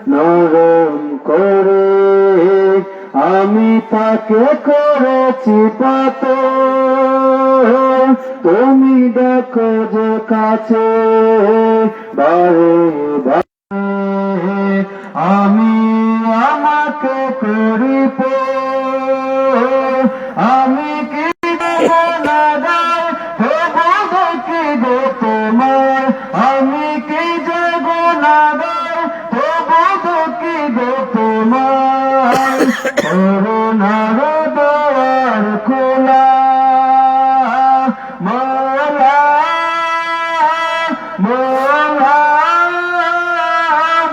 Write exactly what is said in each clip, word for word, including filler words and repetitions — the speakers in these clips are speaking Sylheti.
নরম করে আমি তাকে করেছি পাথর। তুমি দেখো যে কাছে বারে বারে আমি আমাকে করি পর। আমি কি গুনাহগার, তবু দেখি গো তোমার। আমি কি যে গুনাহগার, তবু দেখি গো তোমার। করুণার দুয়ার খোলা, মওলা, মওলা,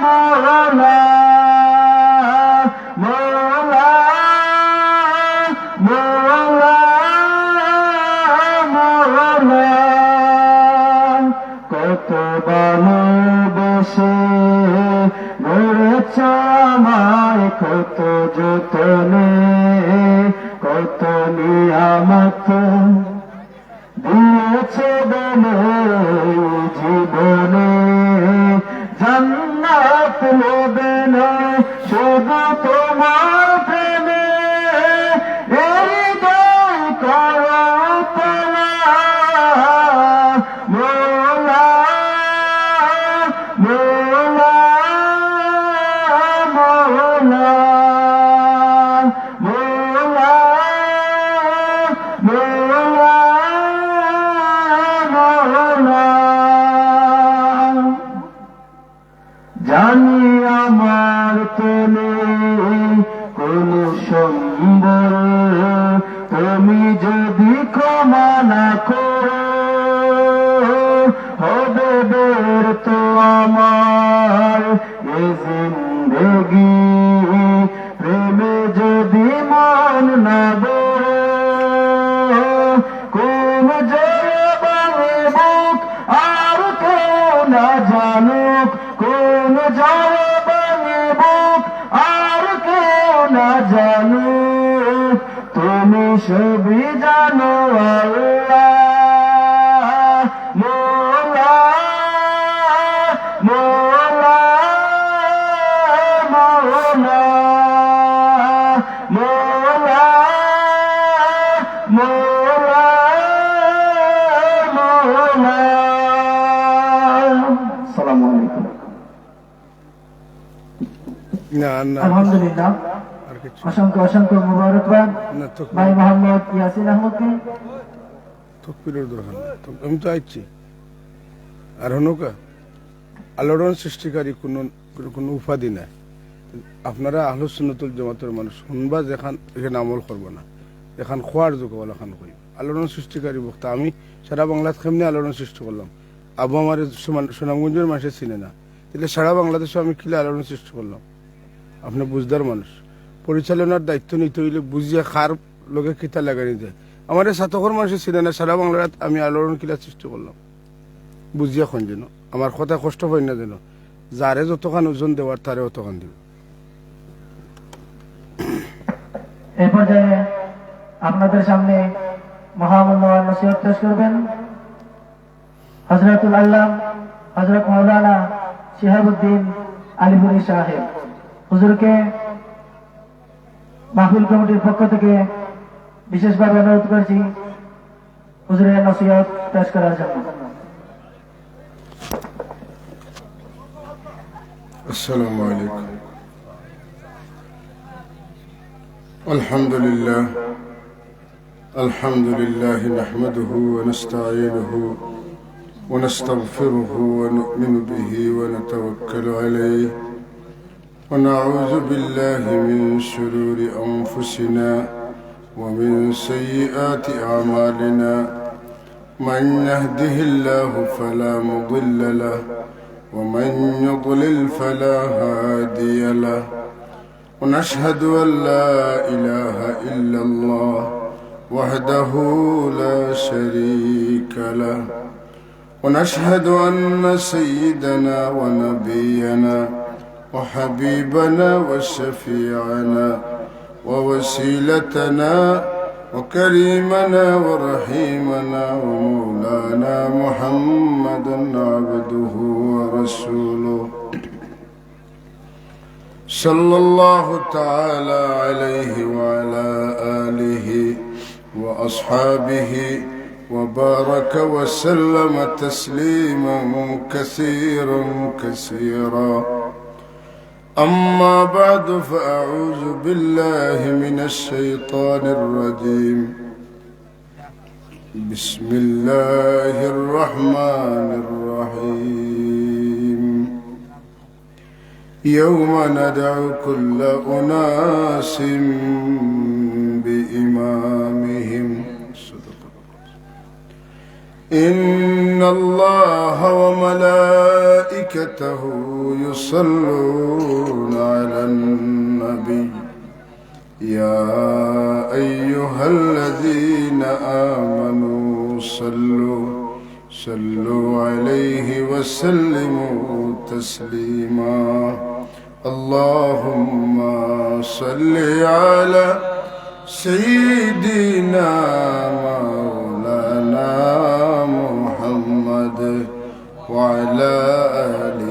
মওলা, মওলা, মওলা, মওলা। কত ভালোবেসে গড়েছ আমায়, কত যতনে, কত নিয়ামত দিয়েছ দানে জীবনে। জান্নাত লোভে নয়, শুধু তোমার প্রেমে। এই হৃদয় করো তালা, মওলা, মওলা, মওলা, মওলা, মওলা, মওলা। জানি আমার তো নেই কোনো সম্বল, তুমি যদি ক্ষমা না করো, হবে ব্যর্থ আমার এ জিন্দেগি। প্রেমে যদি মন না ধরে, কোন জোরে ভাঙে বুক আর কেউ না জানুক, কোন জোরে ভাঙে বুক আর কেউ না জানুক। তুমি সবই জানো আল্লাহ, মওলা, মওলা, মওলা, মওলা, মওলা, মওলা। আসসালামু আলাইকুম। না, না। আলহামদুলিল্লাহ। আর কিছু? অসংখ্য, অসংখ্য মুবারকবাদ না, তকবীর। ভাই মোহাম্মদ ইয়াসিন আহমদকে। তকবীরের দরকার নাই। তো আমি তো আইছি। আর হনুকা, আলোড়ন সৃষ্টিকারী কোনো, কোনো, কোনো উপাধি নাই। আপনারা আহলুস সুন্নাতুল জামাতের মানুষ, হুনবা যেখান, এখানে আমল করবো না। এখান খোয়ার যোগ ওলাখান কই। আলোড়ন সৃষ্টিকারী বক্তা, আমি সারা বাংলাত কেমনে আলোড়ন সৃষ্টি করলাম? আবু আমারে সুমান-, সুনামগঞ্জের মানুষে চিনে না। তাহলে সারা বাংলাদেশে আমি কিলা আলোড়ন সৃষ্টি করলাম? আপনি বুঝদার মানুষ। পরিচালনার দায়িত্ব নিতে হইলে বুঝিয়া কার লগে কিতা লাগানি যায়। আমারে ছাতকর মানুষে চিনে না, সারা বাংলাত আমি আলোড়ন কিলা সৃষ্টি করলাম? বুঝিয়া কইন যেন, আমার কথা কষ্ট পাইন না যেন। যারে যতখান ওজন দেওয়ার, তারে অতখান দিব। এই পর্যায়ে আপনাদের সামনে মহামূল্যবান নসিহত পেশ করবেন হযরতুল আল্লাম হযরত মাওলানা শিহাবুদ্দিন আলিপুরী সাহেব। হুজুরকে মাহফিল কমিটির পক্ষ থেকে বিশেষভাবে অনুরোধ করছি হুজুরের নসিহত পেশ করার জন্য। السلام عليكم. الحمد لله. الحمد لله نحمده ونستعينه ونستغفره ونؤمن به ونتوكل عليه ونعوذ بالله من شرور أنفسنا ومن سيئات أعمالنا. من يهده الله فلا مضل له ومن يضلل فلا هادي له. ونشهد أن لا إله إلا الله وحده لا شريك له. ونشهد أن سيدنا ونبينا وحبيبنا وشفيعنا ووسيلتنا وكريمنا ورحيمنا ومولانا محمدا عبده ورسوله. صلى الله تعالى عليه وعلى آله وأصحابه وبارك وسلم تسليما كثيرا كثيرا. أما بعد، فأعوذ بالله من الشيطان الرجيم. بسم الله الرحمن الرحيم. يوم ندعو كل أناس بإمامهم. إن الله وملائكته يصلون على النبي. يا أيها الذين آمنوا صلوا، صلوا عليه وسلموا تسليما. اللهم صل على سيدنا مولانا محمد وعلى آل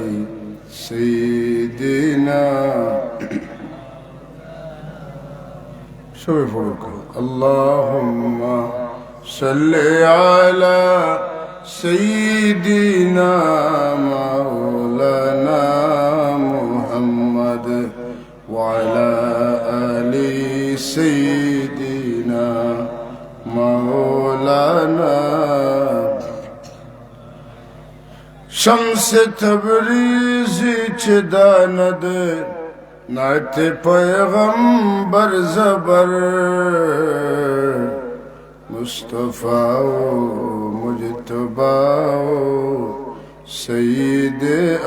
سيدنا. সবে পড়ুক। اللهم صل على سيدنا مولانا محمد وعلى آل سيدنا مولانا. شمس تبریزی چہ داند نعت پیغمبر زبر، مصطفی و مجتبی و سید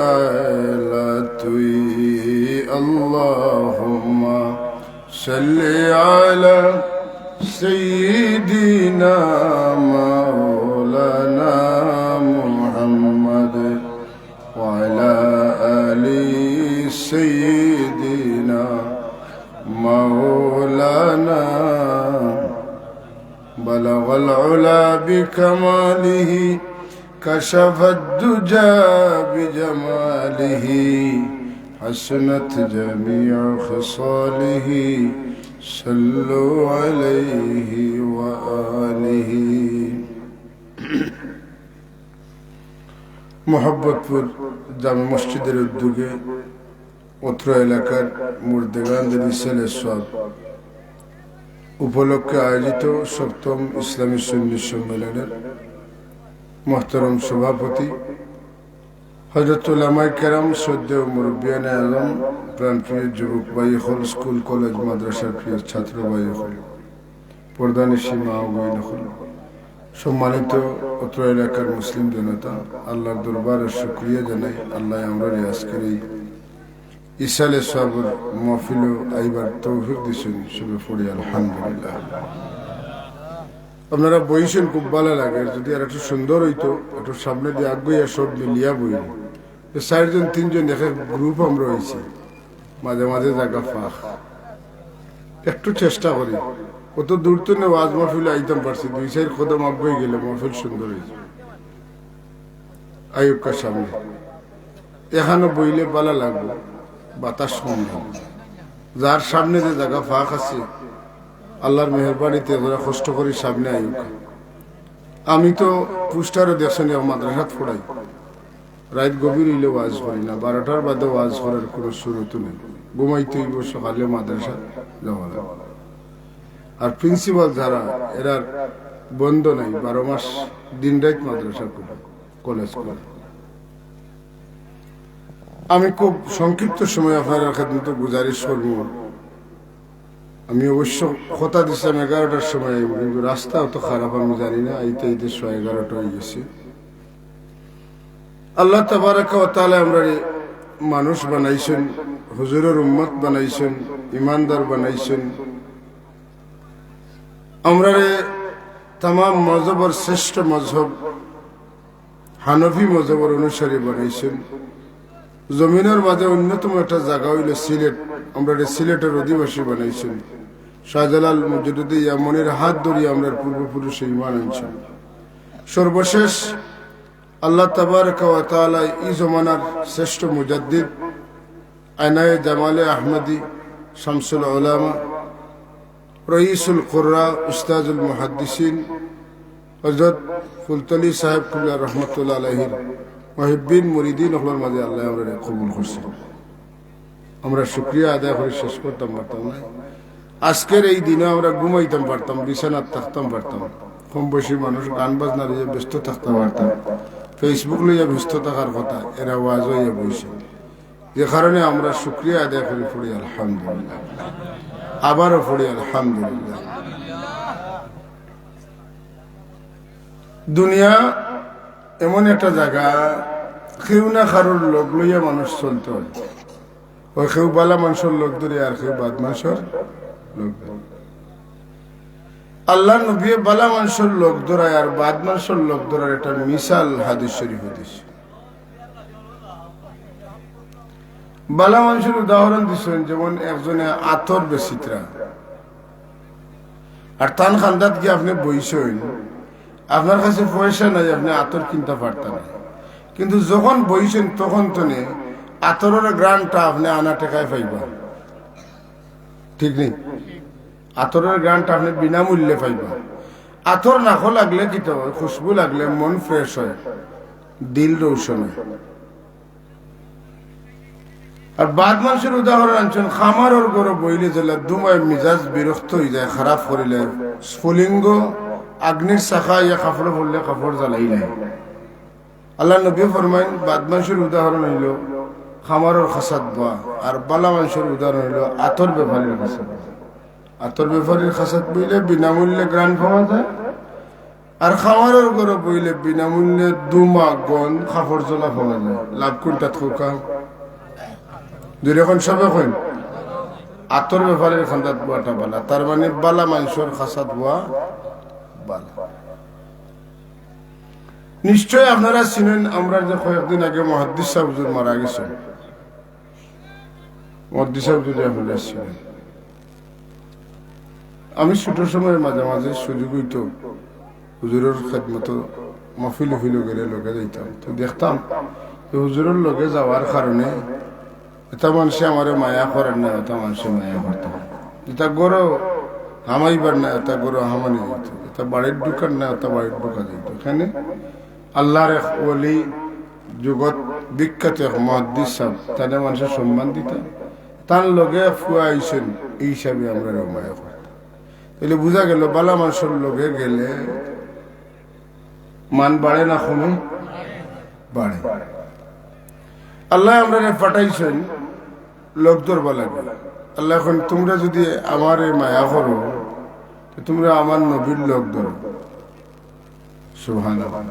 اعلی تویی. اللهم صل على سيدنا مولانا محمد وعلى آل سيدنا مولانا. بلغ العلا بكماله، كشف الدجى بجماله، حسنت جميع خصاله، صلوا عليه وآله. মোহাম্মদপুর জামে মসজিদের উদ্যোগে অত্র এলাকার মুর্দেগানদের ইসালে সওয়াব উপলক্ষে আয়োজিত সপ্তম ইসলামী সুন্নি সম্মেলনের মোহতরম সভাপতি হযরত উলামায়ে কেরাম, শ্রদ্ধেয় মুরব্বিয়ানে আজম, প্রাণপ্রিয় যুবক ভাই অকল, স্কুল, কলেজ, মাদ্রাসার প্রিয় ছাত্র ভাই অকল, পর্দানিশী মা ও বোন অকল, সম্মানিত অত্র এলাকার মুসলিম জনতা, আল্লাহর দরবারে শুকরিয়া জানাই। আল্লাহ আমরারে আজকের এই ইসালে সওয়াবর মাহফিলো আইবার তৌফিক দিছইন, সবে পড়ি আলহামদুলিল্লাহ। আপনারা বইছইন, খুব ভালা লাগে। যদি আর একটু সুন্দর অইতো, একটু সামনে দিয়া আগুয়াইয়া সব মিলিয়া বই। এই চাইরজন তিনজন এক এক গ্রুপ আমরা অইছি, মাঝে মাঝে জাগা ফাঁক। একটু চেষ্টা করি, অত দূর তো না, ওয়াজ মাহফিলো আইতাম পারছি, দুই চাইর কদম আগুয়াই গেলে মাহফিল সুন্দর অইছে। আইউক্কা সামনে এখানো বইলে ভালা লাগবো, বাতাস কম লাগবো। যার সামনে যে জাগা ফাঁক আছে, আল্লাহর মেহেরবানিতে যারা কষ্ট করি সামনে আইউক্কা। আমি তো পোস্টারও দেখছি না, মাদ্রাসাত পড়াই। রাইত গভীর অইলে ওয়াজ করি না, বারোটার বাদে ওয়াজ করার কোনো সুরত নাই। ঘুমাইতে অইবো, সকালে মাদ্রাসা যাওয়া লাগবো। আর প্রিন্সিপাল যারা, এরার বন্ধ নাই, বারো মাস দিন রাইত মাদ্রাসা করে, কলেজ করে। আমি খুব সংক্ষিপ্ত সময় আপনারার খেদমতো গুজারিশ করমু। আমি অবশ্য কথা দিছিলাম এগারোটার সময় আইমু, কিন্তু রাস্তা অত খারাপ আমি জানি না, আইতে আইতে সোয়া এগারোটা অই গেছে। আল্লাহ তাবারাকা ওয়া তাআলা আমরারে মানুষ বানাইছইন, হুজুরর উম্মত বানাইছইন, ইমানদার বানাইছইন, আমরারে তামাম মজহবর শ্রেষ্ঠ মজহব হানফি মজহবর অনুসারী বানাইছইন। জমিনর মাঝে অন্যতম একটা জাগা অইলো সিলেট, আমরারে সিলেটর অধিবাসী বানাইছইন। শাহজালাল মুজাদ্দিদে ইয়ামনির হাত ধরি আমরার পূর্বপুরুষে ইমান আনছইন। সর্বশেষ আল্লাহ তাবারাকা ওয়া তাআলা ই জমানার শ্রেষ্ঠ মুজাদ্দিদ আয়নায়ে জামালে আহমদি, শামসুল উলামা, রইসুল কুররা, উস্তাজুল মুহাদ্দিসিন, হযরত ফুলতলি সাহেব কিবলা রহমতুল্লাহ আলাইহির মুহিব্বিন মুরিদিন অকলর মাঝে আল্লায় আমরারে কবুল করছইন। আমরা শুকরিয়া আদায় করি শেষ করতাম পারতাম না। আজকের এই দিনে আমরা ঘুমাইতাম পারতাম, বিছানাত থাকতাম পারতাম, কম বেশি মানুষ গান বাজনা লইয়া ব্যস্ত থাকতাম পারতাম, Facebook লইয়া ব্যস্ত থাকার কথা, এরা ওয়াজ অইয়া বইছে। যে কারণে আমরা শুকরিয়া আদায় করি, পড়ি আলহামদুলিল্লাহ, আবারও পড়ি আলহামদুলিল্লাহ। দুনিয়া এমন একটা জাগা, কেউ না কারোর লগ লইয়া মানুষ চলতে হয়। ওই কেউ বালা মানষর লগ ধরে আর কেউ বাদ মানষর লগ ধরে। আল্লাহর নবীয়ে বালা মানষর লগ ধরায় আর বাদ মানষর লগ ধরার একটা মিসাল হাদিস শরীফ দিছে। বালা মানষর উদাহরণ দিছইন, যেমন একজনে আতর বেচিতরা, আর তান কান্দাত গিয়া আপনে বইছইন, আপনার কাছে পয়সা নাই, আপনে আতর কিনতা পারতা না, কিন্তু যখন বইছইন তখন তনে আতরর ঘ্রাণটা আপনে আনা টেকায় পাইবা, ঠিক নি? আতরর ঘ্রাণটা আপনে বিনামূল্যে পাইবা। আতর নাকো লাগলে কিতা হয়? খুশবু লাগলে মন fresh হয়, দিল রোশন হয়। আর বাদ মানষর উদাহরণ আনছইন, খামারর ঘরো বইলে যেলা ধুমায় মিজাজ বিরক্ত অইযায়, খারাপ করিলে, স্ফুলিঙ্গ আগ্নির শাখা ইয়া কাপড়ো পড়লে কাপড় জ্বালাইলে। আল্লাহর নবী ফরমাইন, বাদ মানষর উদাহরণ অইলো খামারর খাসাত বওয়া, আর বালা মানষর উদাহরণ অইলো আতর বেপারীর খাসাত বওয়া। আতর বেপারীর খাসাত বইলে বিনামূল্যে ঘ্রাণ পাওয়া যায়, আর খামারর ঘরো বইলে বিনামূল্যে ধুমা, গন্ধ, কাপড় জ্বলা পাওয়া যায়। লাভ কোনটাত কউক্কা? জোরে কইন, সবে কইন। আতর বেপারীর কান্দাত বওয়াটা বালা, তার মানে বালা মানষর খাসাত বওয়া বালা। নিশ্চয় আপনারা চিনইন, আমরার যে কয়েকদিন আগে মুহাদ্দিস সাহেব হুজুর মারা গেছইন, মুহাদ্দিস সাহেব হুজুর আপনারা চিনইন। আমি ছোট সময় মাঝে মাঝে সুযোগ অইতো হুজুরর খেদমতো মাহফিল উফিলো গেলে লগে যাইতাম, তো দেখতাম যে হুজুরর লগে যাওয়ার কারণে এটা মানষে আমারে মায়া করের না, এটা মানষে মায়া করতো। যেটা ঘরো হামাইবার না, এটা ঘরো হামানি যাইতো, এটা বাড়িত ঢুকার না, এটা বাড়িত ঢুকা যাইতো। এখানে আল্লাহর এক ওলি, জগৎ বিখ্যাত এক মুহাদ্দিস সাহেব, তারে মানষে সম্মান দিতা, তান লগে ফুয়া আইছইন, এই হিসাবে আমরারেও মায়া করতা। তাইলে বুঝা গেল, বালা মানষর লগে গেলে মান বাড়ে না কমে? বাড়ে। আল্লায় আমরারে পাঠাইছইন লগ ধরবার লাগি। আল্লায় কইন, "তুমরা যুদি আমারে মায়া করো, তে তুমরা আমার নবীর লগ ধরো।" সুবহানাল্লাহ।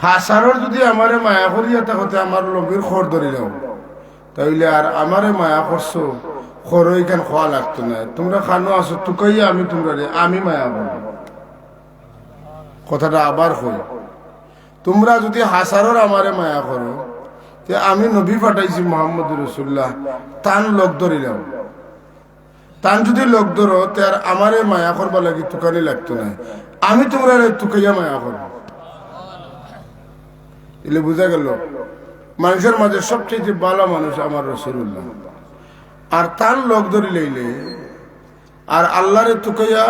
হাছারর যুদি আমারে মায়া করিয়া থাকো, তে আমার নবীর খর ধরিলাও। তাইলে আর আমারে মায়া করছো, করো, ইখান কওয়া লাগতো নায়। তুমরা কানো আছো, তুকাইয়া আমি তুমরারে, আমি মায়া করমু। কথাটা আবার কই, তুমরা যুদি হাছারর আমারে মায়া করো, তে আমি নবী পাঠাইছি মুহাম্মদুর রাসূলুল্লাহ, তান লগ ধরিলাও। তান যুদি লগ ধরো, তে আর আমারে মায়া করবার লাগি তুকানি লাগতো নায়, আমি তুমরারে তুকাইয়া মায়া করমু। ইলে বুঝা গেল, মানষর মাঝে সবচাইতে বালা মানুষ আমার রাসূলুল্লাহ। আর তান লগ ধরিলাইলে আর আল্লাহরে তুকাইয়া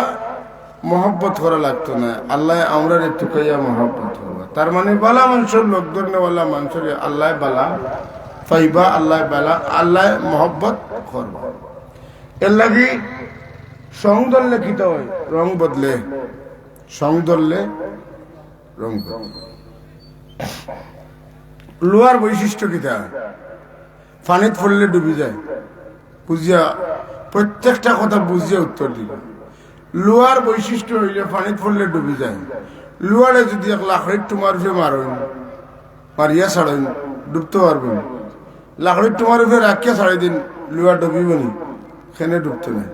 মহব্বত করা লাগতো নায়, আল্লায় আমরারে তুকাইয়া মহব্বত করবা। তার মানে বালা মানষর লগ ধরনেওয়ালা মানষরে আল্লায় বালা পাইবা, আল্লায় বালা, আল্লায় মহব্বত করবা। এর লাগি সং ধরলে কিতা হয়? রং বদলে। সং ধরলে রং বদলে। লোয়ার বৈশিষ্ট্য কিতা? পানিত পড়লে ডুবি যায়। বুঝিয়া, প্রত্যেকটা কথা বুঝিয়া উত্তর দিবা। লোয়ার বৈশিষ্ট্য অইলে পানিত পড়লে ডুবি যায়। লোয়ারে যুদি এক লাকড়ির টুমার উপরে মারইন, মারিয়া ছাড়ইন, ডুবতো পারবো না। লাকড়ির টুমার উপরে রাখিয়া ছাড়ি দিন, লোয়া ডুবিবো নি? কেনে ডুবতো নায়।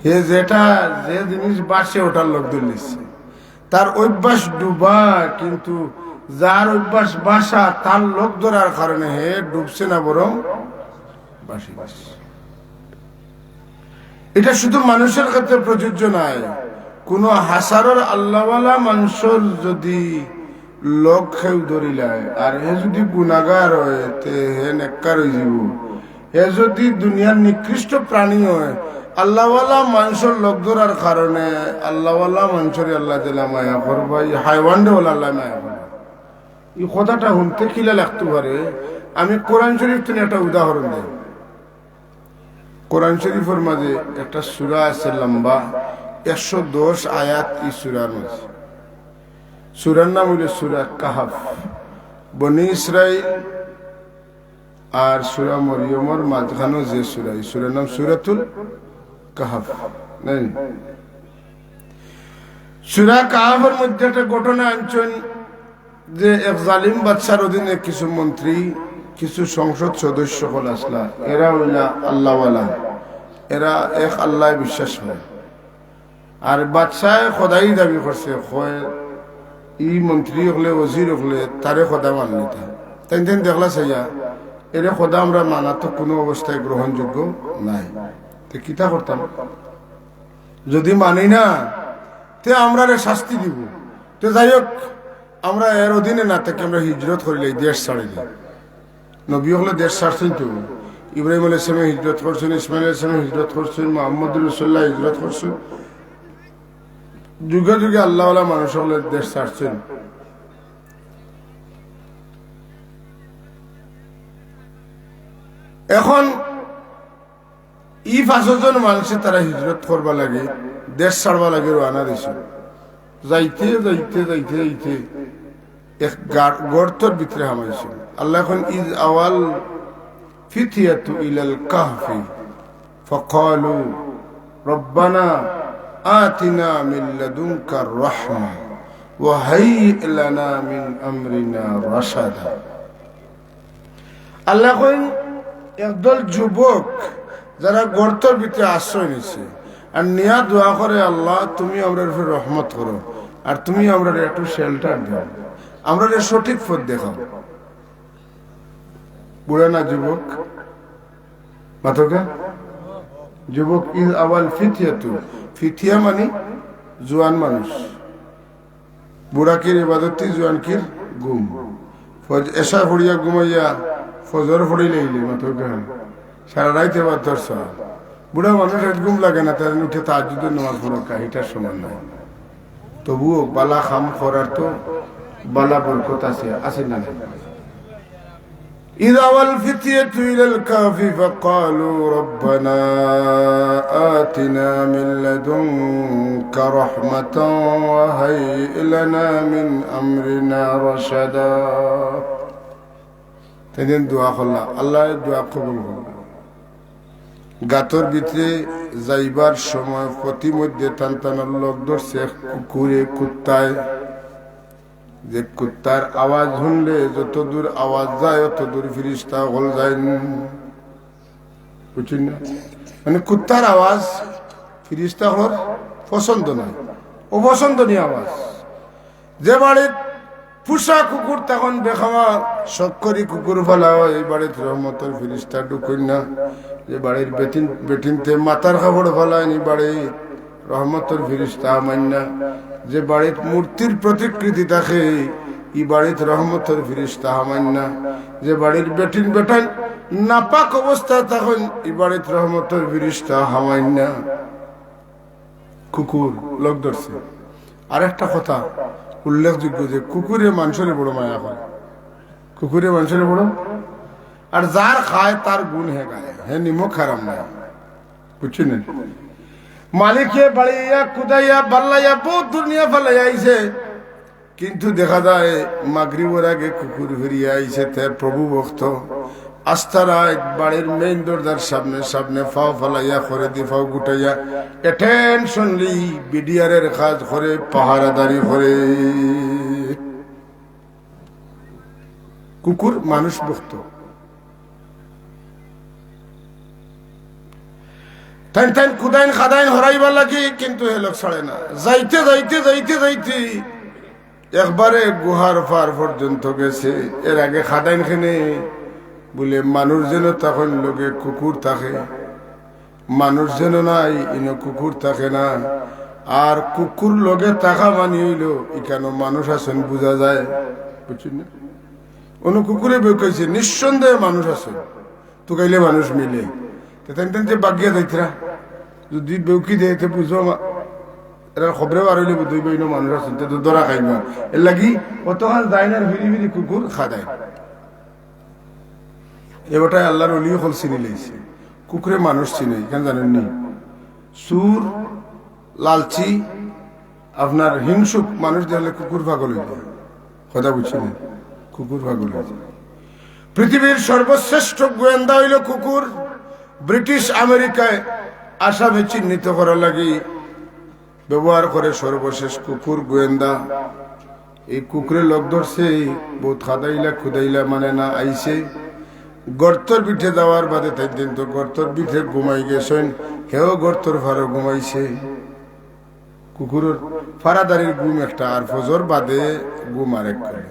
হে যেটা, যে জিনিস ভাসে, ওটার লগ ধরিলিছে। তার অভ্যাস ডুবা, কিন্তু যার অভ্যাস ভাসা, তার লগ ধরার কারণে হে ডুবছে না, বরং ভাসি গেছে। এটা শুধু মানুষের ক্ষেত্রে প্রযোজ্য নয়। কোনো হাছারর আল্লাহওয়ালা মানষর যুদি লগ কেউ ধরিলায়, আর হে যুদি গুনাগার হয়, তে হে নেককার অইযিবো। হে যদি দুনিয়ার নিকৃষ্ট প্রাণী অয়, আল্লাহওয়ালা মানষর লগ ধরার কারণে আল্লাহওয়ালা মানষরে আল্লায় যেলা মায়া করবা, ই হায়ওয়ানরে অলা আল্লায় মায়া করবা। ই কথাটা হুনতে কিলা লাগতো পারে, আমি কোরআন শরীফ থনে একটা উদাহরণ দেই। কোরআন শরীফর মাঝে একটা সূরা আছে লম্বা, একশো দশ আয়াত ই সূরার মাঝে। সূরার নাম অইলো সূরা কাহাফ। বনি ইসরাইল আর সূরা মরিয়মর মাঝখানো যে সূরা, ই সূরার নাম সূরাতুল কাহাফ। নায় নি? সূরা কাহাফর মধ্যে একটা ঘটনা আনছইন যে এক জালিম বাদশার অধীনে কিছু মন্ত্রী, কিছু সংসদ সদস্য অকল আছলা, এরা অইলা আল্লাহওয়ালা, এরা এক আল্লায় বিশ্বাস করে। আর বাদশায় খোদাই দাবি করছে, কয়, ই মন্ত্রী অকলে, ওজির অকলে, তারে খোদা মানলিতা। তাইন তাইন দেখলা চাইয়া, এরে খোদা আমরা মানা তো কুনু অবস্থায় গ্রহণযোগ্য নায়। তে কিতা করতাম? যদি মানি না, তে আমরারে শাস্তি দিবো। তে যাই হোক, আমরা এর অধীনে না থাকি, আমরা হিজরত করিলাই, দেশ ছাড়িলাই। নবী অকলে দেশ ছাড়ছইন তো। ইব্রাহিম আলাইহিস সালামে হিজরত করছইন, ইসমাইল আলাইহিস সালামে হিজরত করছইন, মুহাম্মদুর রাসূলুল্লাহ হিজরত করছইন। যুগে যুগে আল্লাহওয়ালা মানুষ অকলে দেশ ছাড়ছইন। এখন ই পাঁচজন মানষে তারা হিজরত করবার লাগি, দেশ ছাড়বার লাগি রওয়ানা দিছইন। যাইতে, যাইতে, যাইতে, যাইতে এক গা-, গর্তর ভিতরে হামাইছইন। আল্লায় কইন, "ইজ আওয়াল ফিতিয়াতু ইলাল কাহফি ফাকালু রব্বানা আতিনা মিন লাদুনকা রাহমা ওয়া হাইয়্যি লানা মিন আমরিনা রাশাদা।" আল্লায় কইন, একদল যুবক যারা গর্তর ভিতরে আশ্রয় নিছে আর নিয়া দোয়া করে, "আল্লাহ, তুমি আমরার উপরে রহমত করো, আর তুমি আমরারে একটু shelter দাও, আমরারে সঠিক পথ দেখাও।" বুড়া না যুবক? মাতকা? যুবক, ইজ আওয়াল ফিতিয়াতু। ফিতিয়া মানি জুয়ান মানুষ। বুড়া কির ইবাদতি, জুয়ান কির ঘুম। ফজ-, এশা পড়িয়া ঘুমাইয়া, ফজর পড়িলে ইলে, মাতকা। সারা রাইত এবার দর্শন। বুড়া মানুষ এক ঘুম লাগে না, তার উঠে তাহাজ্জুদের নামাজ পড়ো, কাহিটার সমান নাই। তবুও বালা কাম করার তো বালা বরকত আছে, আছে না নাই? إذ أوى الفتية إلى الكهف فقالوا ربنا آتنا من لدنك رحمة وهيئ لنا من أمرنا رشدا। তাইন দোয়া করলা, আল্লায় দোয়া কবুল করলা। গাতর ভিতরে যাইবার সময় পথিমধ্যে তান তানর লগ ধরছে এক কুকুরে, কুত্তায়। যে কুত্তার আওয়াজ হুনলে যত দূর আওয়াজ যায়, অত দূর ফিরিস্তা অকল যাইন। বুঝছইন না? মানে, কুত্তার আওয়াজ ফিরিস্তা অকলর পছন্দ নায়, অপছন্দনীয় আওয়াজ। যে বাড়িত পোষা কুকুর তখন বেখামা শখ করি কুকুর ফালা অয়, ই বাড়িত রহমতর ফিরিস্তা ঢুকইন না। যে বাড়ির বেটিন, বেটিন্তে মাথার কাপড় ফালাইন, ই বাড়িত রহমতর ফিরিস্তা হামাইন না। যে বাড়িত মূর্তির প্রতিকৃতি থাকে, ই বাড়িত রহমতর ফিরিস্তা হামাইন না। যে বাড়ির বেটিন বেটাইন নাপাক অবস্থায় থাকইন, ই বাড়িত রহমতর ফিরিস্তা হামাইন না। কুকুর লগ ধরছে। আরেকটা কথা উল্লেখযোগ্য যে কুকুরে মানষরে বড় মায়া করে। কুকুরে মানষরে বড়, আর যার খায় তার গুণ হে গায়, হে নিমক হারাম নায়। বুঝছইন নি? মালিকে বাড়িয়া, কুদাইয়া, বাল্লাইয়া, বউত দূর নিয়া ফালাইয়া আইছে। কিন্তু দেখা যায় মাগরিবর আগে কুকুর ফিরিয়া আইছে, তে প্রভু ভক্ত। আস্তা রাইত বাড়ির main দরজার সামনে, সামনে পাও ফালাইয়া, খরেদি পাও গুটাইয়া, attentionally বিডিআরের কাজ করে, পাহারাদারি করে। কুকুর মানুষ ভক্ত। তাইন তাইন কুদাইন খাদাইন হরাইবার লাগি, কিন্তু হে লগ ছাড়ে না। যাইতে, যাইতে, যাইতে, যাইতে একবারে গুহার পার পর্যন্ত গেছে। এর আগে খাদাইন খেনে বুলে মানুষ যেন তখন লগে কুকুর থাকে, মানুষ যেন নাই, ইনো কুকুর থাকে না। আর কুকুর লগে থাকা মানি অইলো, ইকানো মানুষ আছইন বুঝা যায়, বুঝছইন না? অনো কুকুরে বেউকাইছে, নিঃসন্দেহে মানুষ আছইন। তুকাইলে মানুষ মিলে। তে তাইন তাইন যে বাগিয়া যাইতরা, যদি বেউকি দেয়, তে বুঝো মা-, এরা খবরে বার অইলে বুঝো, ইবা ইনো মানুষ আছইন, তে তো ধরা খাইবা। এর লাগি অতখান যায় না, ফিরি ফিরি কুকুর খাদায়। এ বেটায় আল্লাহর অলি অকল চিনি লাইছে। কুকুরে মানুষ চিনে, ইখান জানইন নি? চুর, লালচি, আপনার হিংসুক মানুষ দেখলে কুকুর পাগল অই যায়। কথা বুঝছইন নি? কুকুর পাগল অই যায়। পৃথিবীর সর্বশ্রেষ্ঠ গোয়েন্দা অইলো কুকুর। ব্রিটিশ আমেরিকায় আসামি চিহ্নিত করার লাগি ব্যবহার করে সর্বশেষ কুকুর গোয়েন্দা। এই কুকুরে লগ ধরছে, বউত খাদাইলা খুদাইলা মানে না, আইছে। গর্তর ভিতরে যাওয়ার বাদে তাইন তাইন তো গর্তর ভিতরে ঘুমাই গেছইন, হেও গর্তর ফারো ঘুমাইছে। কুকুরর ফারাদারির ঘুম একটা, আর ফজর বাদে ঘুম আরেক করে।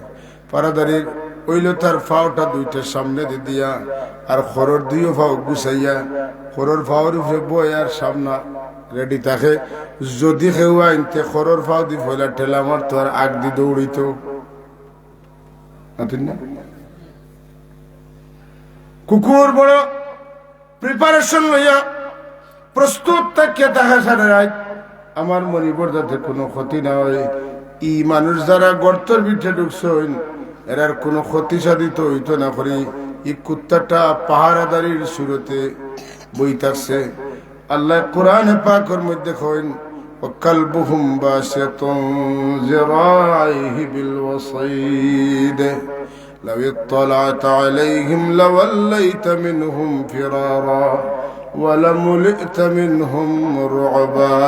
ফারাদারির অইলো তার ফাওটা দুইটা সামনেদি দিয়া, আর খরর দুইও ফাও গুছাইয়া, খরর ফাওর উপরে বয় আর সামনা রেডি থাকে। যদি কেউ আইন, তে খরর ফাওদি পয়লা ঠেলা মারতো আর আগদি দৌড়িতো। মাতইন না? কুকুর বড় প্রিপারেশন লইয়া প্রস্তুত থাকিয়া থাকে সারা রাইত, আমার মনিবর যাতে কুনু ক্ষতি না অয়। ই মানুষ যারা গর্তর ভিতরে ঢুকছইন, এরার কুনু ক্ষতি সাধিত অইতো না করি, ই কুত্তাটা পাহারাদারির সুরতে বই থাকছে। আল্লায় কোরআনে পাকর মধ্যে কইন, "ওয়াকালবুহুম বাসিতুন যিরাইহি বিল ওয়াসিদ।" لو اطلعت عليهم لوليت منهم فرارا ولملئت منهم رعبا।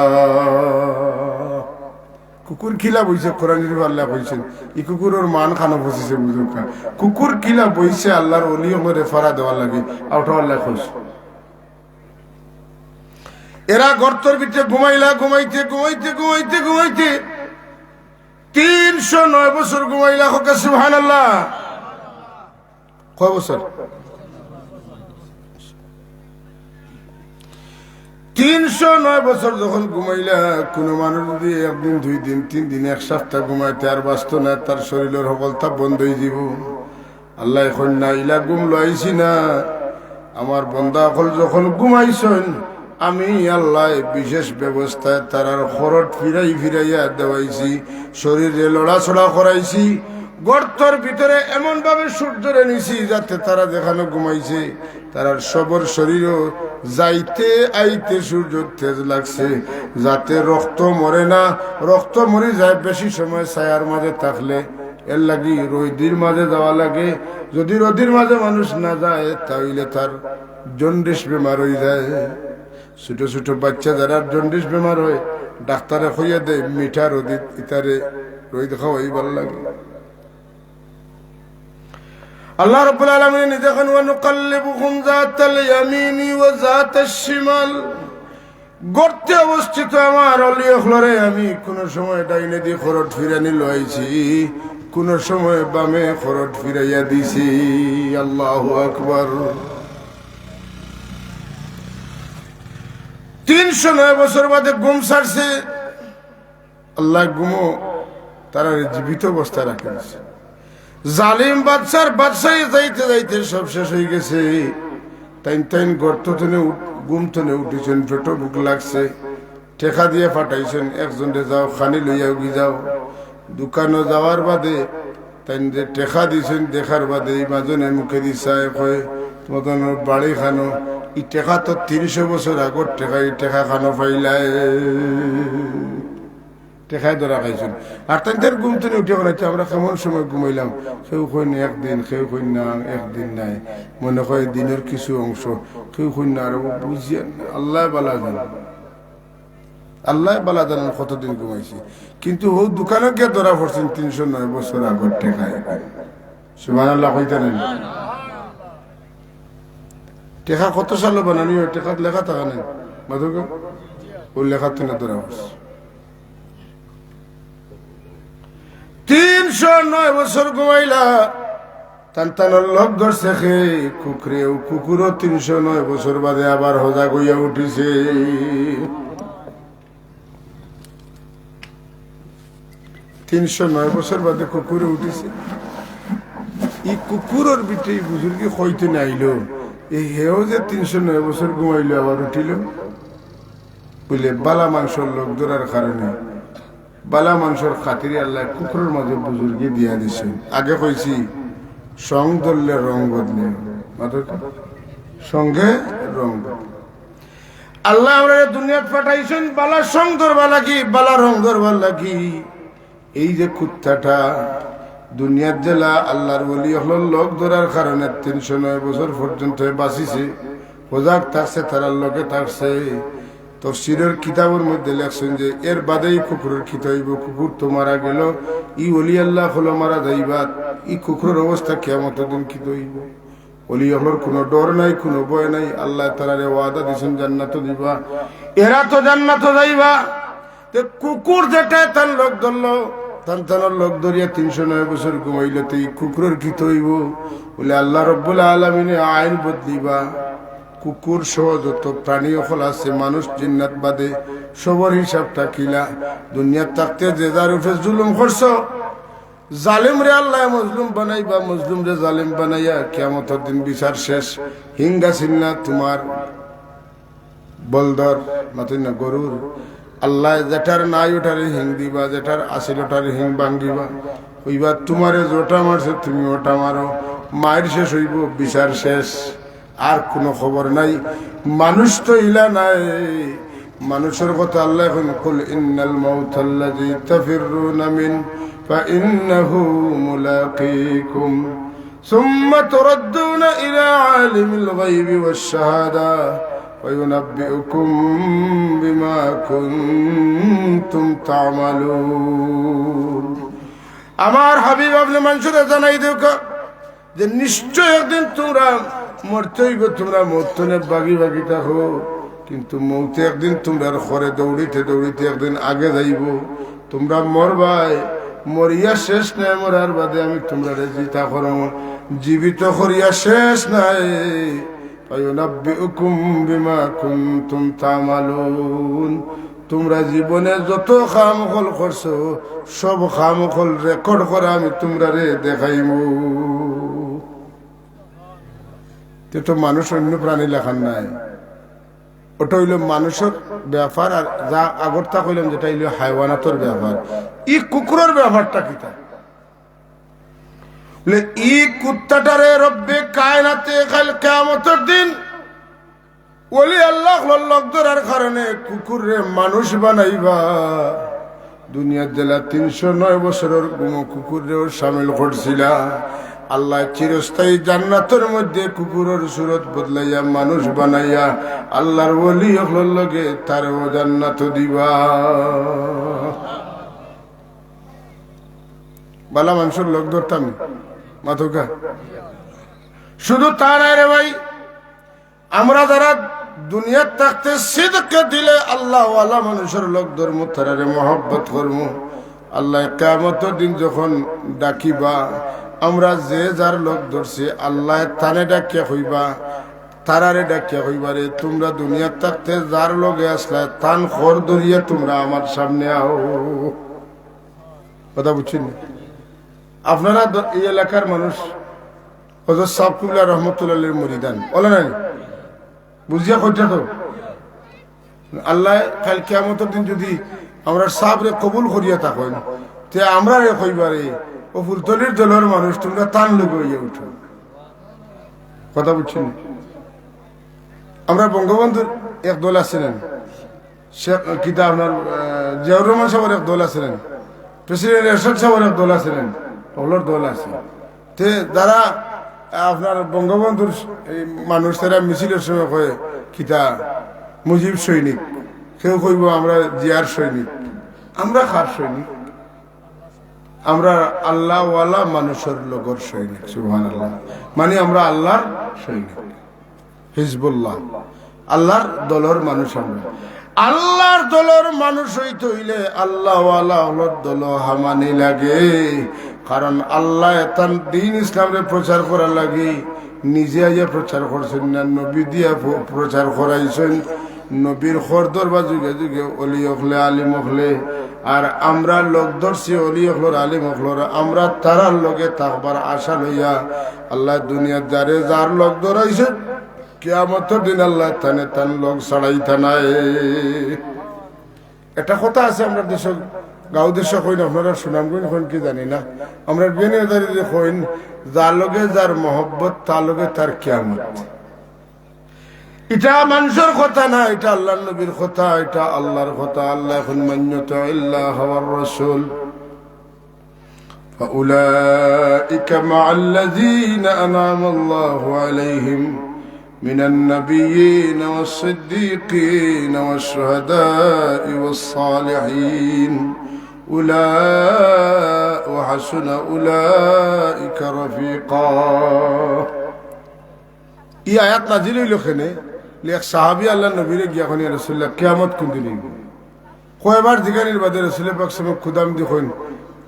কুকুর কিলা বইছে, কোরআন শরীফ আল্লায় কইছইন, ই কুকুরর মান খানো পচিছে বুঝুক্কা। কুকুর কিলা বইছে আল্লাহর অলি অকলরে ফারা দেওয়ার লাগি, আউটা আল্লায় কইছে। এরা গর্তর ভিতরে ঘুমাইলা, ঘুমাইতে, ঘুমাইতে, ঘুমাইতে, ঘুমাইতে তিনশো নয় বছর ঘুমাইলা, কউক্কা সুবহানাল্লাহ। কয় বছর? তিনশো নয় বছর যখন ঘুমাইলা, কুনু মানুষ যদি একদিন, দুই দিন, তিন দিন, এক সপ্তাহ ঘুমাইতে আর বাঁচতো না, তার শরীলর হকলতা বন্ধ অইযিবো। আল্লায় কইন না, ইলা ঘুম লইছি না। আমার বন্দা অকল যখন ঘুমাইছইন, আমি আল্লায় বিশেষ ব্যবস্থায় তারার খরট ফিরাই ফিরাইয়া দেওয়াইছি, শরীরে লড়াচড়া করাইছি। গর্তর ভিতরে এমনভাবে সূর্যরে নিছি যাতে তারা যেখানো ঘুমাইছে, তারার সবর শরীরও যাইতে আইতে সূর্যর তেজ লাগছে, যাতে রক্ত মরে না। রক্ত মরি যায় বেশি সময় ছায়ার মাঝে থাকলে। এর লাগি রইদির মাঝে যাওয়া লাগে। যদি রইদির মাঝে মানুষ না যায়, তাইলে তার জন্ডিস বেমার অই যায়। ছোট ছোট বাচ্চা যারার জন্ডিস বেমার অয়, ডাক্তারে কইয়া দেয়, মিঠা রইদিত ইতারে রইদ খাওয়াইবার লাগে। আল্লাহ রাব্বুল আলামিন নিজে কইন, "ওয়া নুকাল্লিবুহুম যাতাল ইয়ামিনি ওয়া যাতাশ শিমাল।" গর্তে অবস্থিত আমার অলি অকলরে আমি কুনু সময় ডাইনেদি খরট ফিরানি লইছি, কুনু সময় বামে খরট ফিরাইয়া দিছি। আল্লাহু আকবার। তিনশো নয় বছর বাদে ঘুম ছাড়ছে। আল্লায় ঘুমো তারারে জীবিত অবস্থায় রাখি দিছে। জালিম বাদশার বাদশাই যাইতে যাইতে সব শেষ অই গেছে। তাইন তাইন গর্ত তনে উঠ-, ঘুম তনে উঠিছইন, পেটো ভুক লাগছে। টেকা দিয়া পাঠাইছইন, একজনরে, "যাও, খানি লইয়া উগি যাও।" দোকানো যাওয়ার বাদে তাইন যে টেকা দিছইন, দেখার বাদে ই মাজনে মুখেদি চায় কয়, "তুমার বাড়ি খানো, ই টেকা তো তিনশো বছর আগর টেকা, ই টেকা খানো পাইলায়?" টেকায় ধরা খাইছইন। আর তাইন তাইন ঘুম তনে উঠিয়া কইন, "আমরা কেমন সময় ঘুমাইলাম?" কেউ কইন একদিন, কেউ কইন না, একদিন নায়, মনে কয় দিনর কিছু অংশ, কেউ কইন না, আর ও বুঝিয়া না, আল্লায় বালা জানইন, আল্লায় বালা জানইন কতদিন ঘুমাইছি। কিন্তু অউ দোকানো গিয়া ধরা পড়ছইন তিনশো নয় বছর আগর টেকায়। সুবহানাল্লাহ কইতা নায়? টেকা কত সালো বানানি অয়, টেকাত লেখা থাকে নায়? মাধুর্য? অউ লেখাত না ধরা পড়ছে। তিনশো নয় বছর ঘুমাইলা, তান তানর লগ ধরছে কে? কুকুরে। অউ কুকুরও তিনশো নয় বছর বাদে আবার হজাগ অইয়া উঠিছে। তিনশো নয় বছর বাদে কুকুরে উঠিছে। ই কুকুরর ভিতরে ই বুজুর্গে কইতে নাইলো, এই হেও যে তিনশো নয় বছর ঘুমাইল, আবার উঠিল, বুলে বালা মানষর লগ ধরার কারণে, বালা মানষর খাতিরে আল্লায় কুকুরর মাঝে বুজুর্গি দিয়া দিছইন। আগে কইছি, সং ধরলে রং বদলে, মাতইন তো, সঙ্গে রং বদলে। আল্লায় আমরারে দুনিয়াত পাঠাইছইন বালা সং ধরবার লাগি, বালা রং ধরবার লাগি। এই যে কুত্তাটা দুনিয়াত যেলা আল্লার ওলি অকলর লগ ধরার কারণে তিনশো নয় বছর পর্যন্ত বাঁচিছে, সজাগ থাকছে, তারার লগে থাকছে। তফসিরর কিতাবর মধ্যে লেখছইন যে এর বাদে ই কুকুরর কিতা অইবো, কুকুর তো মারা গেল, ই ওলি আল্লা অকলও মারা যাইবা, ই কুকুরর অবস্থা কিয়ামতর দিন কিতা অইবো? ওলি অকলর কুনু ডর নাই, কুনু ভয় নাই। আল্লায় তারারে ওয়াদা দিছইন জান্নাতো দিবা, এরা তো জান্নাতো যাইবা। তে কুকুর যেটায় তান লগ ধরলো, তান তানর লগ ধরিয়া তিনশো নয় বছর ঘুমাইল, তে ই কুকুরর কিতা অইবো? বুলে আল্লা রব্বুল আলামিনে আইন বদলিবা। কুকুর সহ যত প্রাণী অকল আছে, মানুষ জিন্নাত বাদে, সবর হিসাবটা কিলা? দুনিয়াত থাকতে যে যার উপরে জুলুম করছো, জালিমরে আল্লায় মজলুম বানাইবা, মজলুমরে জালিম বানাইয়া কিয়ামতর দিন বিচার শেষ। হিং আছিল না তুমার বলদর, মাতইন না, গরুর। আল্লায় যেটার নাই ওটারে হিং দিবা, যেটার আছিল ওটারে হিং ভাঙ্গিবা। কইবা, তুমারে যেটা মারছে তুমি ওটা মারো, মাইর শেষ অইবো, বিচার শেষ। আর কুনু খবর নাই। মানুষ তো ইলা নায়। মানুষর কথা আল্লায় কইন, "কুল ইন্নাল মাউতাল্লাযী তাফিররুনা মিন ফাইন্নাহু মুলাকীকুম সুম্মা তুরাদ্দুনা ইলা আলিমিল গায়বি ওয়াশ শাহাদা ফায়ুনাব্বিউকুম বিমা কুনতুম তা'মালুন।" আমার হাবিব, আপনে মানষরে জানাই দেউক্কা যে নিশ্চয় একদিন তুমরা মরতে অইবো, তুমরা মউত থনে ভাগি ভাগি থাকো, কিন্তু মউতে একদিন তুমরার খরে দৌড়িতে দৌড়িতে একদিন আগে যাইবো। তুমরা মরবায়, মরিয়া শেষ নায়, মরার বাদে আমি তুমরারে জিতা করমু, জীবিত করিয়া শেষ নায়। ফায়ুনাব্বিউকুম বিমা কুনতুম তা'মালুন। তুমরা জীবনে যত কাম অকল করছো, সব কাম অকল record করা আমি তুমরারে দেখাইমু। তে তো মানুষ অইন্য প্রাণী লাখান নায়, ওটা অইলো মানুষর ব্যাপার। আর যা আগরতা কইলাম, যেটা অইলো হায়ওয়ানাতর ব্যাপার, ই কুকুরর ব্যাপারটা কিতা? বলে, ই কুত্তাটারে রব্বে কায়নাতে কাইল কিয়ামতর দিন ওলি আল্লা অকলর লগ ধরার কারণে কুকুররে মানুষ বানাইবা। দুনিয়াত যেলা তিনশো নয় বছরর ঘুমো কুকুররেও শামিল করছিলা। আল্লায় চিরস্থায়ী জান্নাতর মধ্যে কুকুরর সুরত বদলাইয়া মানুষ বানাইয়া আল্লার ওলি অকলর লগে তারেও জান্নাতো দিবা। বালা মানষর লগ ধরতাম, মাতউক্কা। শুধু তা নায় রে ভাই, আমরা যারা দুনিয়াত থাকতে সিদকে দিলে আল্লাওয়ালা মানষর লগ ধরমু, তারারে মহব্বত করমু, আল্লায় কিয়ামতর দিন যখন ডাকিবা, আমরা যে যার লগ ধরছি, আল্লায় তানে ডাকিয়া কইবা, তারারে ডাকিয়া কইবা, "রে, তুমরা দুনিয়াত থাকতে যার লগে আছলায়, তান খর ধরিয়া তুমরা আমার সামনে আও।" কথা বুঝছইন নি? আপনারা দ-, এই এলাকার মানুষ হযরত সাব কিবলা রহমতুল্লাহ আলাইহির মুরিদান, অলা নানি? বুঝিয়া কইতা তো। আল্লায় কাইল কিয়ামতর দিন যুদি আমরার সাবরে কবুল করিয়া থাকইন, তে আমরারে কইবা, "রে, অউ ফুলতলির দলর মানুষ, তুমরা তান লগে অইয়া উঠো।" কথা বুঝছইন নি? আমরা বঙ্গবন্ধুর এক দল আছে না, শেখ, কিতা আপনার, আহ, জিয়াউর রহমান সাবর এক দল আছে না, প্রেসিডেন্ট এরশাদ সাবর এক দল আছে না, অকলর দল আছে। তে যারা আপনার বঙ্গবন্ধুর এই মানুষ, তারা মিছিলর সময় কয়, "কিতা মুজিব সৈনিক?" কেউ কইবো, "আমরা জিয়ার সৈনিক।" আমরা কার সৈনিক? আমরা আল্লাওয়ালা মানষর লগর সৈনিক। সুবহানাল্লাহ। মানে আমরা আল্লার সৈনিক। হিজবুল্লাহ, আল্লার দলর মানুষ আমরা। আল্লার দলর মানুষ অইতে অইলে আল্লাওয়ালা অকলর দলো হামানি লাগে, কারণ আল্লায় তান দ্বীন ইসলামরে প্রচার করার লাগি নিজে আইয়া প্রচার করছইন না, নবী দিয়া প্র-, প্রচার করাইছইন। নবীর খর ধরবা যুগে যুগে অলি অকলে, আলিম অকলে, আর আমরা লগ ধরছি অলি অকলর, আলিম অকলর, আমরা তারার লগে থাকবার আশা লইয়া আল্লায় দুনিয়াত যারে যার লগ ধরাইছে, কিয়ামতর দিন আল্লায় তানে তান লগ ছাড়াইতা নায়। একটা কথা আছে আমরার দেশো, গাঁও দেশো কইন, আপনারার সুনামগঞ্জ কইন কি জানি না, আমরার বিয়ানীবাজারে যে কইন, "যার লগে যার মহব্বত, তার লগে তার কিয়ামত।" ইটা মানষর কথা না, ইটা আল্লার নবীর কথা, ইটা আল্লার কথা। আল্লায় কইন, "মান ইউতি'ইল্লাহা ওয়ার রাসূল, ফাউলাইকা মা'আল্লাযীনা আন'আমাল্লাহু আলাইহিম মিনান নাবিয়্যিনা ওয়াস সিদ্দীকিনা ওয়াশ শুহাদাই ওয়াস সালিহিন, উলা-, ওয়া হাসুনা উলাইকা রাফিকা।" ই আয়াত নাজিল অইলো কেনে? এক সাহাবী আল্লার নবীরে গিয়া কইন, "ইয়া রাসূলুল্লাহ, কিয়ামত কুনদিন অইবো?" কয়বার জিগানির বাদে রসুলে পাক সাল্লাল্লাহু আলাইহি ওয়াসাল্লাম খুদামদি কইন,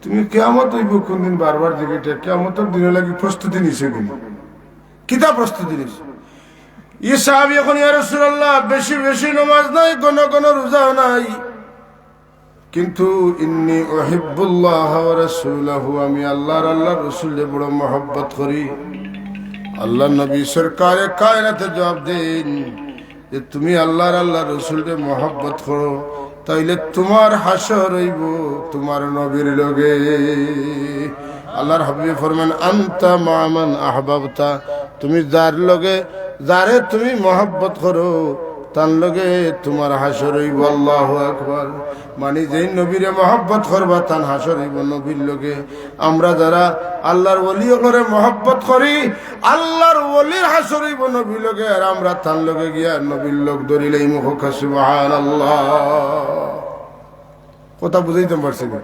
"তুমি কিয়ামত অইবো কুনদিন বারবার জিগাইতায়? কিয়ামতর দিনর লাগি প্রস্তুতি নিছো কিনা? কিতা প্রস্তুতি নিছো?" ই সাহাবী কইন, "ইয়া রাসূলুল্লাহ, বেশি বেশি নমাজ নাই, ঘন ঘন রোজাও নাই, কিন্তু ইন্নী উহিব্বুল্লাহা ওয়া রাসূলাহু, আমি আল্লাহ আর আল্লাহর রসুলরে বড় মহব্বত করি।" আল্লাহর নবী সরকারে কায়নাতে জবাব দেইন যে, "তুমি আল্লাহ আর আল্লাহর রসুলরে মহব্বত করো, তাইলে তুমার হাশর অইবো তুমার নবীর লগে।" আল্লাহর হাবিবে ফরমান, "আনতা মা'আ মান আহবাবতা", তুমি যার লগে, যারে তুমি মহব্বত করো, তান লগে তুমার হাশর অইবো। আল্লাহু আকবার। মানি, যেইন নবীরে মহব্বত করবা, তান হাশর অইবো নবীর লগে। আমরা যারা আল্লাহর ওলি অকলরে মহব্বত করি, আল্লাহর ওলির হাশর অইবো নবীর লগে, আর আমরা তান লগে গিয়া নবীর লগ ধরিলাইমু। কউক্কা সুবহানাল্লাহ। কথা বুঝাইতাম পারছি না?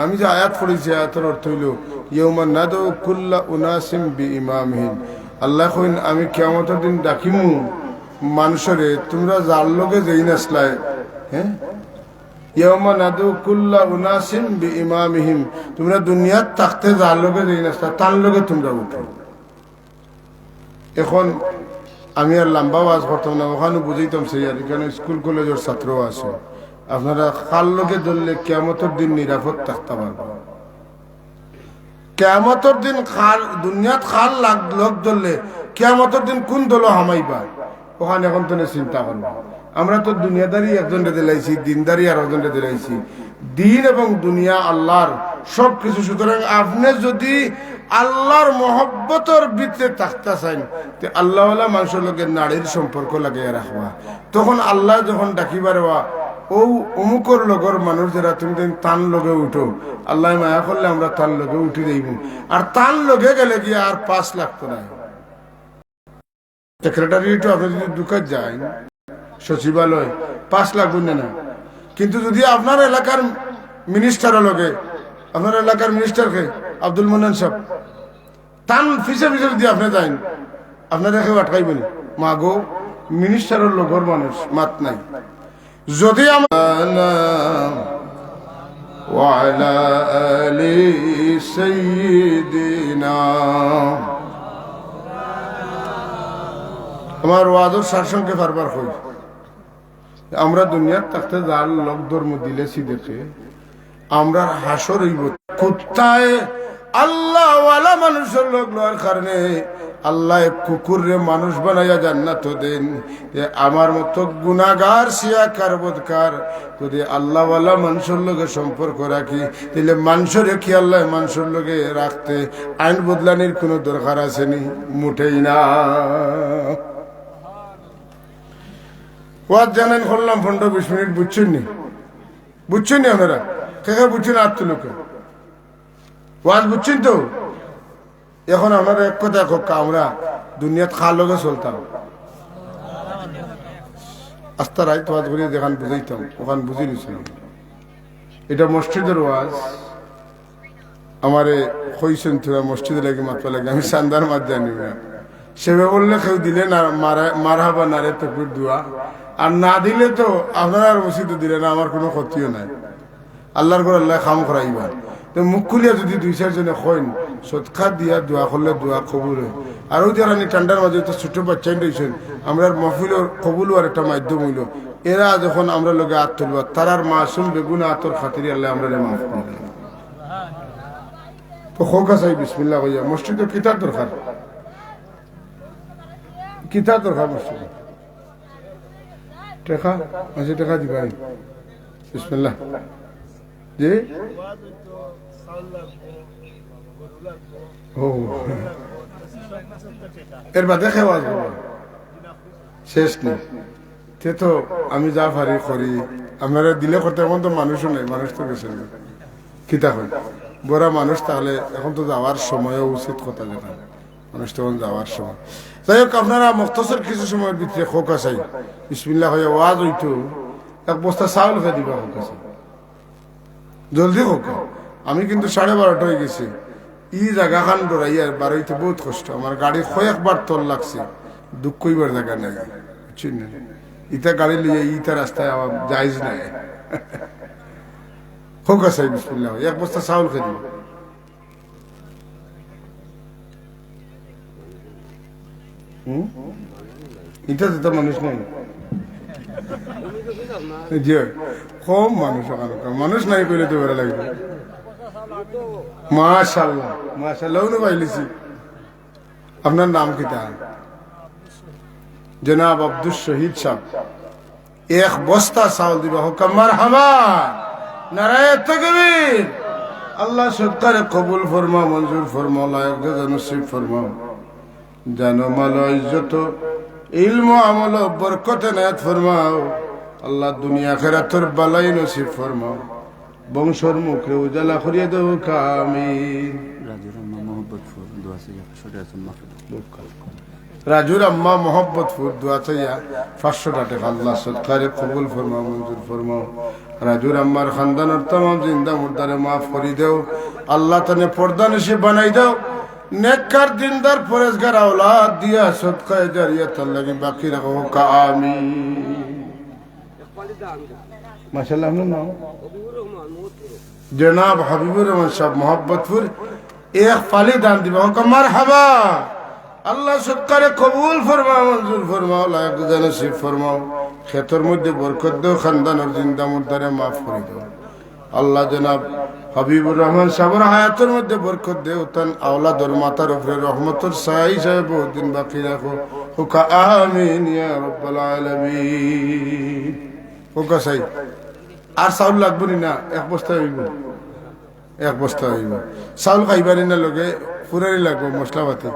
আমি যে আয়াত পড়ছি, আয়াতর অর্থ অইলো, "ইয়াউমা নাদউ কুল্লা উনাসিম বিইমামিহিম।" আল্লায় কইন, "আমি কিয়ামতর দিন ডাকিমু মানষরে, তুমরা যার লগে যেইন আছলায়, হ্যাঁ? ইয়াউমা নাদউ কুল্লা উনাসিম বিইমামিহিম।" তুমরা দুনিয়াত থাকতে যার লগে যেইন আছলায়, তান লগে তুমরা উঠো। এখন আমি আর লম্বা ওয়াজ করতাম না, অখানউ বুঝাইতাম চাই আর, ইখানো স্কুল কলেজর ছাত্র আছো, আপনারা কার লগে ধরলে কিয়ামতর দিন নিরাপদ থাকতা পারবা? কিয়ামতর দিন কার, দুনিয়াত কার লাগ-, লগ ধরলে কিয়ামতর দিন কুন দলো হামাইবা? অখান এখন তনে চিন্তা করবা। আমরা তো দুনিয়াদারি একজনরে দিলাইছি, দিনদারি আরকজনরে দিলাইছি। দিন এবং দুনিয়া আল্লাহর সব কিছু। সুতরাং আপনে যুদি আল্লাহর মহব্বতর ভিতরে থাকতা চাইন, তে আল্লাহওয়ালা মানষর লগে নাড়ির সম্পর্ক লাগাইয়া রাখবা। তখন আল্লায় যখন ডাকিবা রে বা, "অউ অমুকর লগর মানুষ যেরা, তুমি তান লগে উঠো", আল্লায় মায়া করলে আমরা তান লগে উঠি যাইমু। আর তান লগে গেলে গিয়া আর পাস লাগতো নায়। সেক্রেটারিয়েটো আপনে যুদি ঢুকাত যাইন, সচিবালয়, পাস লাগবো না, না? কিন্তু যুদি আপনার এলাকার মিনিস্টারর লগে, আপনার এলাকার মিনিস্টার কে? আব্দুল মান্নান সাব। তান পিছে পিছে যুদি আপনে যাইন, আপনারে কেউ আটকাইবো নি? মাগো, মিনিস্টারর লগর মানুষ, মাত নাই। যুদি আমরা ওয়ালা আলি সাইয়্যিদিনা। আমার ওয়াজর সারসংক্ষেপ আরবার কই, আমরা দুনিয়াত থাকতে যার লগ ধর্ম দিলেছি দেখে, আমরার হাশর অইবো। কুত্তায় আল্লাহওয়ালা মানুষর লগ লওয়ার কারণে আল্লায় কুকুররে মানুষ বানাইয়া জান্নাতো দেইন। তে আমার মতো গুনাগার, সিয়াকার, বদকার, যুদি আল্লাহওয়ালা মানুষর লগে সম্পর্ক রাখি, তাইলে মানুষরে কি আল্লায় মানুষর লগে রাখতে আইন বদলানির কুনু দরকার আছে নি? মুটেই না। ওয়াজ জানান করলাম পনরো বিশ মিনিট, বুঝছইন নি? বুঝছইন নি আপনারা? কে কে বুঝছইন আত তুলউক্কা। ওয়াজ বুঝছইন তো? এখন আপনারা এক কথা কউক্কা, আমরা দুনিয়াত কার লগে চলতাম? আস্তা রাইত ওয়াজ করি যেখান বুঝাইতাম, অখান বুঝি নিছইন। ইটা মসজিদর ওয়াজ। আমারে কইছইন, "তুরা মসজিদর লাগি মাতবার লাগি, আমি চান্দার মাত জানি না।" সেবে বললে কেউ দিলে না, মারা-, মারহাবা নারে তকবির দোয়া। আর না দিলে তো আপনারার মসজিদো দিলে না, আমার কুনু ক্ষতিও নাই। আল্লাহর ঘর আল্লায় কাম করাইবা। তে মুখ খুলিয়া যুদি দুই চাইরজনে কইন, "সদকা দিয়া দোয়া করলে দোয়া কবুল অয়।" আর অউ যে রানি ঠান্ডার মাঝে তো ছোট বাইচ্চাইন রইছইন, আমরার মাহফিলর কবুল অওয়ার একটা মাধ্যম অইলো। এরা যখন আমরার লগে আত তুলবা, তারার মাসুম বেগুনা আতর খাতিরে আল্লায় আমরারে মাফ করি দেইন। তো কউক্কা চাই বিসমিল্লাহ কইয়া, মসজিদো কিতার দরকার? কিতা দরকার মসজিদে? টেকা? আচ্ছা, টেকা দিবাই। বিসমিল্লাহ। জি? ও। এর বাদে কেউ আসবো না। শেষ নেই। তে তো আমি যা পারি করি। আপনারা দিলে করতে, এখন তো মানুষও নাই, মানুষ তো গেছে। কিতা হয়? বড় মানুষ তাহলে এখন তো যাওয়ার সময়ও উচিত কথা যেটা। মানুষ তখন যাওয়ার সময়। যাই হোক, আপনারা মুখতসর কিছু সময়ের ভিতরে খোকা চাই। বিসমিল্লাহ হইয়া ওয়াজ হইতো, এক বস্তা চাউল খাই দিবা খোকা চাই। জলদি খোকা। আমি কিন্তু সাড়ে বারোটা হয়ে গেছি। ই জায়গা খান ডরাইয়া বারইতে বহুত কষ্ট। আমার গাড়ি কয়েকবার তল লাগছে। দুঃখ কইবার জায়গা নাই। বুঝছেন না? ইটা গাড়ি লইয়া ইটা রাস্তায় আমার জায়েজ নাই। খোকা চাই বিসমিল্লাহ। এক বস্তা চাউল খাই দিবা। হুম? ইটা যেটা মানুষ নাই। জি, কম মানুষ ওখানকার। মানুষ নাই কইলে তো বেড়া লাগবে। মাশাআল্লাহ, মাশাআল্লাহ, উনি পাইলিছি। আপনার নাম কিতা? জনাব আব্দুস শহীদ সাহেব। এক বস্তা চাউল দিবা, হোক মারহাবা। নারায়ে তাকবীর। আল্লাহ সদকারে কবুল ফরমাও, মঞ্জুর ফরমাও, লায়েক জাযা নসিব ফরমাও। জানো মালো ইজ্জত, ইলম আমল বরকত এনায়েত ফরমাও। আল্লাহ দুনিয়া আখিরাতর বালাই নসিব ফরমাও। বংশর মুখরে উজালা করিয়া দেও, আমিন। রাজুর আম্মা মোহাম্মদপুর দোয়া চাইয়া পাঁচশো টাকা জমা করো। রাজুর আম্মা মোহাম্মদপুর দোয়া চাইয়া পাঁচশো টাকা। আল্লাহ সদকারে কবুল ফরমাও, মঞ্জুর ফরমাও। রাজুর আম্মার খানদানর তামাম জিন্দা মুর্দারে মাফ করি দেও। আল্লাহ তানে পর্দানশীন বানাই দেও। নেককার, দিনদার, পরেজগার আওলাদ দিয়া সদকায়ে জারিয়াতর লাগি বাকি রাখো, হোক আমিন। মাশাআল্লাহ, আপনার নাম? জনাব হাবিবুর রহমান সাহেব, মোহাম্মদপুর, এক ফালি দান দিবা, হোক মারহাবা। আল্লাহ সদকারে কবুল ফরমাও, মঞ্জুর ফরমাও, লায়েক জাযা নসিব ফরমাও। খেতর মধ্যে বরকত দেও, খানদানর জিন্দা মুর্দারে মাফ করি দেও। আল্লাহ জনাব হাবিবুর রহমান সাহেবর হায়াতর মধ্যে বরকত দেও, তান আওলাদর মাথার উপরে রহমতর ছায়া হিসাবে বহুত দিন বাকি রাখো, হোক আমিন ইয়া রাব্বাল আলামিন। হোক চাই। আর চাউল লাগবো নি না? এক বস্তা হইব, এক বস্তা হইব। চাউল খাইবানি না, লগে ফুরানি লাগবো, মশলা পাতি,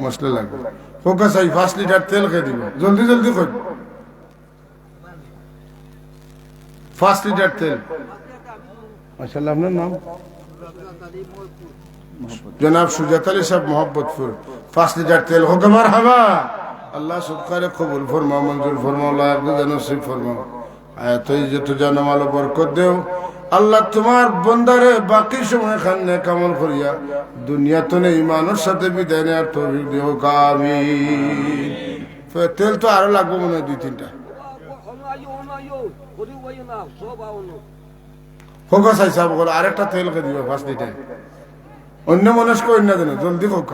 মশলা লাগবো। হোক চাই, পাঁচ লিটার তেল খাই দিব, জলদি জলদি খাই। পাঁচ লিটার তেল। মাশাআল্লাহ, আপনার নাম? জনাব সুজাত আলী সাহেব, মোহাম্মদপুর। পাঁচ লিটার তেল, হোক মারহাবা। আল্লাহ সদকারে কবুল ফরমাও, মঞ্জুর ফরমাও, লায়েক জাযা নসিব ফরমাও। হায়াত ইজ্জত জানো মালো বরকত দেও। আল্লাহ তোমার বন্দারে বাকি সময় খান নেক আমল করিয়া দুনিয়া তনে ইমানর সাথে বিদায় নেওয়ার তৌফিক দেও, হোক আমিন। তেল তো আরো লাগবো মনে হয় দুই তিনটা। হোক চাই সাহেব, বলো, আরেকটা তেল খাই দিবা, পাঁচ লিটার। অন্য মানুষ কই না যেন, জলদি হোক।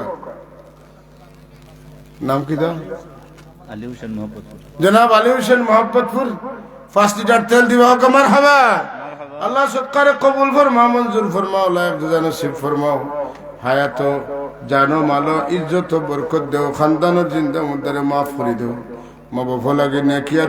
নাম কিতা? আলী হোসেন মোহাম্মদপুর। জনাব আলী হোসেন মোহাম্মদপুর, পাঁচ লিটার তেল দিবা, হোক মারহাবা। আল্লাহ সদকারে কবুল ফরমাও, মঞ্জুর ফরমাও, লায়েক জাযা নসিব ফরমাও। হায়াত জানো মালো ইজ্জত বরকত দেও, খানদানর জিন্দা মুর্দারে মাফ করি দেও। মা বাবা লাগি নেকিয়ার